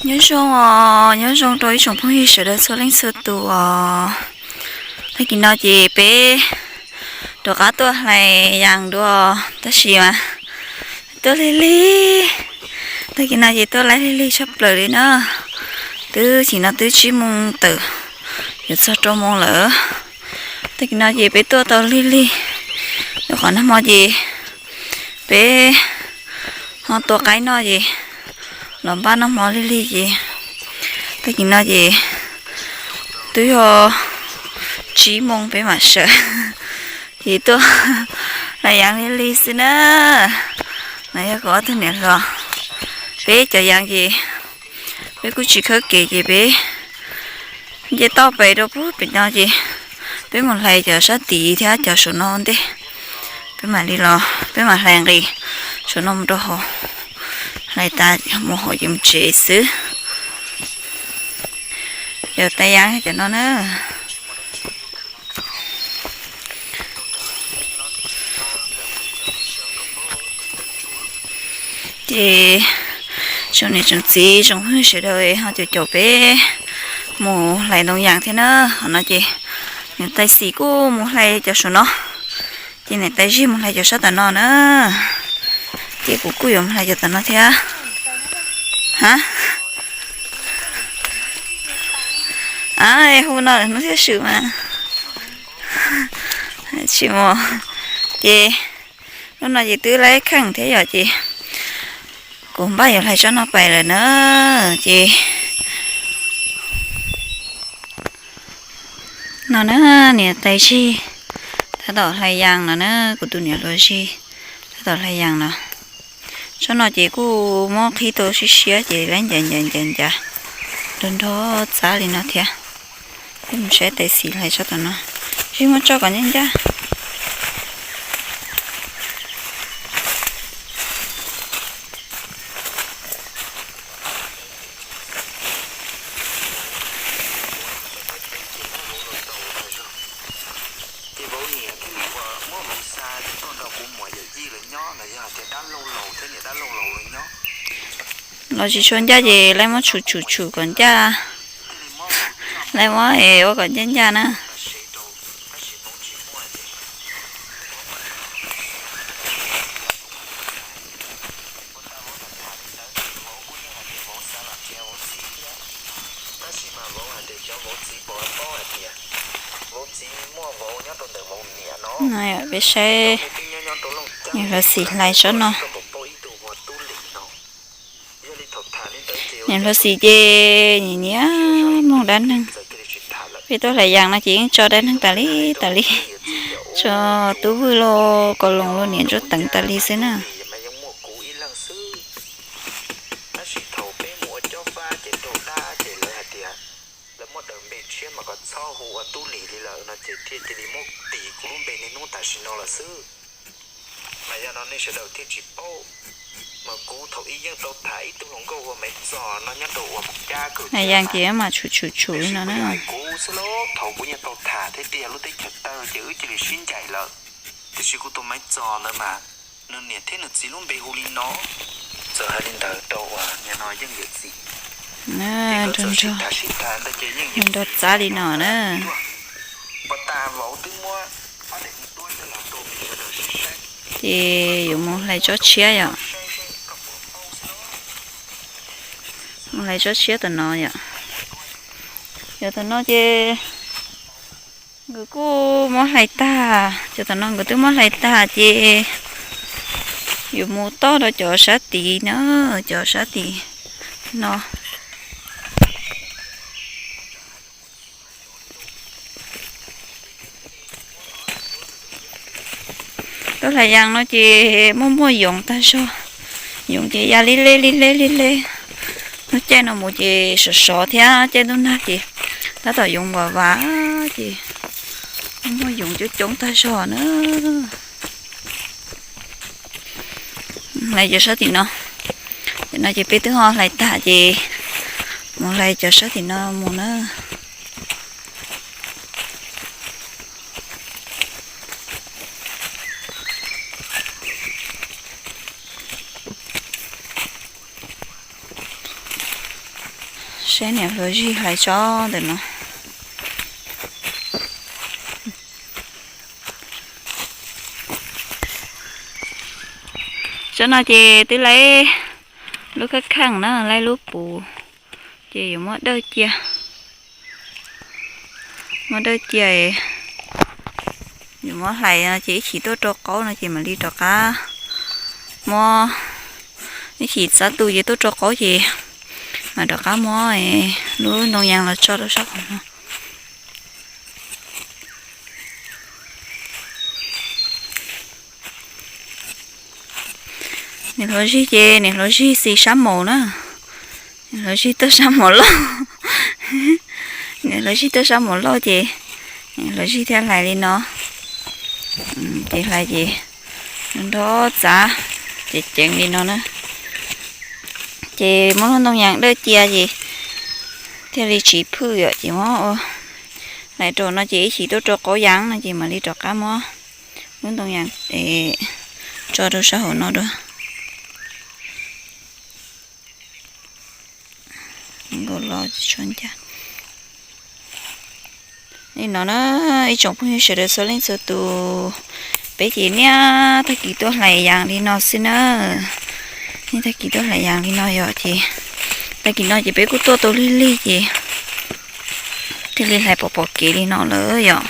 Nyob zoo os, nyob zoo rau ib tsoom phooj ywg sawv daws txhua leej txhua tus os. Tag kis no ces peb rov qab tuaj hlais yas dua, tab sis mas tuaj lig lig. Tag kis no ces tuaj laib lig lig tshaj plaws li na. Twb chim no twb tsib moo tawm, yuav txog rau moo lawm. Tag kis no ces peb tuaj tau lig lig, rau qhov nag hmo ces peb ho tua qaib noj ces los npaj noj hmo lig lig ces tag kis no ces twb yog tsib moo peb mam sawv. Ces tuaj hlais yas lig lig xwb na. No yog kuv ob tug niam hluas. Peb cov yas ces peb kuj tsis khawb kev ces peb nce toj pem rau pem no ces peb mus hlais cov sab tid thiab cov saum no ntej. Peb mam li los, peb mam hlais nqis saum no mus rau hauv, hlais tas mus hauv ces mus tsev xwb. Cov tais yas cov no na. Ces tsoom niam tsoom txiv tsoom phooj ywg sawv daws ho caum caum peb mus hlais ntoo yas thiab na. Qhov no ces niam tais xis kuj mus hlais cov saum no, ces niam tais zig mus hlais cov sab tom no na. Ces kuv kuj yuav mus hlais cov tom no thiab. Ha, hu no hnub thiab swm mas tsis mus. Ces lub no ces twb laib kheej thiab yom, ces kuv npaj yuav hlais tsob no pais lawm na. Ces no na, niam tais zig tab tom hlais yas no na, kuv tus niam hluas zig tab tom hlais yas no. Tsob no ces kuj muab qhib tau siab siab ces laib ncav ncav ncav ncav nrog nrog txav li no thiab. Peb mus saib tais xis hlais tsob tom no, zig muab tso kom ncaj ncaj. Ces vauv niam thiaj li uas muab vauv xa tuaj nrog kuv muam yawm yij lawv nyob no, yog tias dab laug laus thiab niam dab laug laus lawv nyob. Los tsis tshua ncaj ces laib muab tshum tshum tshum kom ncaj, laib muab es ua kom ncaj ncaj na. Peb saib niam hluas xis hlais tsob no. Niam hluas xis ces nyiam nyiam mloog dab neeg. Peb tuaj hlais yas no ces yeej tso dab neeg tas li tas li, tso Tub Vwj los Kaus Loos los Niam Ntsuab Teev tas li xwb na. Tab sis thaum peb mus ua cob fab ces raug dab ces lawv hais tias lawv muaj daws npe tshiab mas kom txhob hu ua Tub Lis li lawm no ces thiaj cia li muab tis kuv lub npe niaj hnub tam sim no lawm xwb. Mas yog no nej sawv daws thiaj tsis paub. Mas kuv thaum ub yeej tau tham ib tug hluas nkauj hu ua Maiv Txos no nyob rau uas Moos Cab Kaum Cawv, mas tshum tshum tshum li no na. Hais kuv xwb lauj, thaum kuv yeej tau tham thiab tiag lub teb chaws tawg ces wb cia li sib ncaim lawm. Tiam sis kuv tus Maiv Txos ntawd mas nws niam thiab nws txiv lub npe hu li no. Txawm hais li ntawd rau uas nim no yeej yuav txiv, nrog nrog txav li no na. Ces yuav mus hlais tsob tshiab yom. Mus hlais tsob tshiab tom no yom. Cov tom no ces nkawd kuj muab hlais tag, cov tom no nkawd twb muab hlais tag ces yuav mus toj rau cov sab tid na, cov sab tid no. Tuaj hlais yas no ces muaj muaj yoov tag zog, yoov ces ya li leb li leb li leb. Hnub caij no mus ces sov sov thiab, caij ntuj nag ces tab tom yoov vam vam ces muaj yoov coob coob tag zog na. Hlais cov sab tim no, tim no ces peb twb ho hlais tag ces mus hlais cov sab tim no mus na. Saib niam hluas Zij hlais tsob ntawm no. Tsob no ces twb laib lub kheej kheej na, laib lub puv, ces yuav muab dawj cia. Muab dawj cia, yuav muab hlais no ces ib chim tuaj rau qaub no ces mam li rov qab muab, ib chim xav tu ces tuaj rau qaub ces mam rov qab muab lub ntoo yas los tso rau sab hauv no. Niam hluas Zij ces niam hluas Zij xis sab maum na, niam hluas Zij tuaj sab maum loj. Niam hluas Zij tuaj sab maum loj ces niam hluas Zij thiaj hlais li no. Ces hlais ces nrov txav, ces ceev li no na. Ces muab lub ntoo yas dawj cia ces thiaj li tsis phwj yom, ces muab hlais rau no ces ib chim tuaj rau qaub yas no ces mam li rov qab muab lub ntoo yas tso rau sab hauv no dua. Nkaus los tso ncaj li no na, ib tsoom phooj ywg sawv daws txhua leej txhua tus, peb ces niaj tag kis tuaj hlais yas li no xwb na. Niaj tag kis tuaj hlais yas li no yom, ces tag kis no ces peb kuj tuaj tau lig lig ces thiaj li hlais pom pom kev li no lawm yom.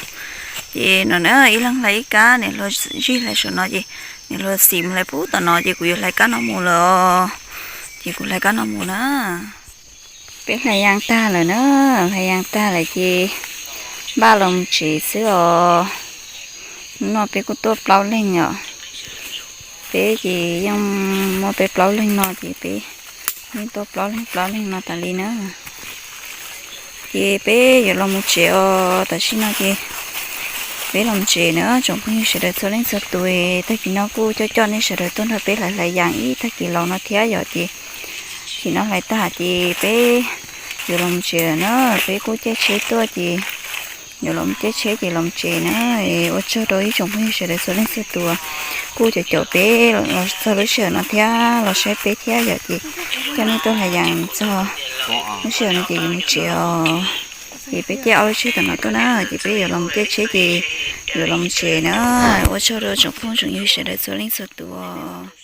Ces no na, ib leeg hlais ib kab, niam hluas Zij hlais saum no ces niam hluas xis mus hlais pub tom no ces kuv yuav hlais kab no mus lawm. Ces kuv hlais kab no mus na. Peb hlais yas tag lawm na, hlais yas tag lawm ces npaj los mus tsev xwb os. Hnub no peb kuj tuaj plaub leeg os. Peb ces yeej muaj peb plaub leeg no ces peb yeej tuaj plaub leeg plaub leeg no tas li na. Ces peb yuav los mus tsev os, tam sim no ces peb los mus tsev na tsoom phooj ywg sawv daws txhua leej txhua tus. Tag kis no kuj coj coj nej sawv daws tuaj nrog peb hlais hlais yas ib tag kis laus no thiab yom, ces tag kis no hlais tag ces peb yuav los mus tsev lawm na, peb kuj caij tsheb tuaj ces yuav los mus caij tsheb ces los mus tsev na. Ua tsaug rau ib tsoom phooj ywg sawv daws txhua leej txhua tus kuj caum caum peb los txog lub sij hawm no thiab los saib peb thiab yom, ces coj nej tuaj hlais yas txog lub sij hawm no ces yuav mus tsev os. Ces peb caij ob lub tsheb tom no tuaj na, ces peb yuav los mus caij tsheb ces yuav los mus tsev na. Ua tsaug rau tsoom phooj tsoom ywg sawv daws txhua leej txhua tus.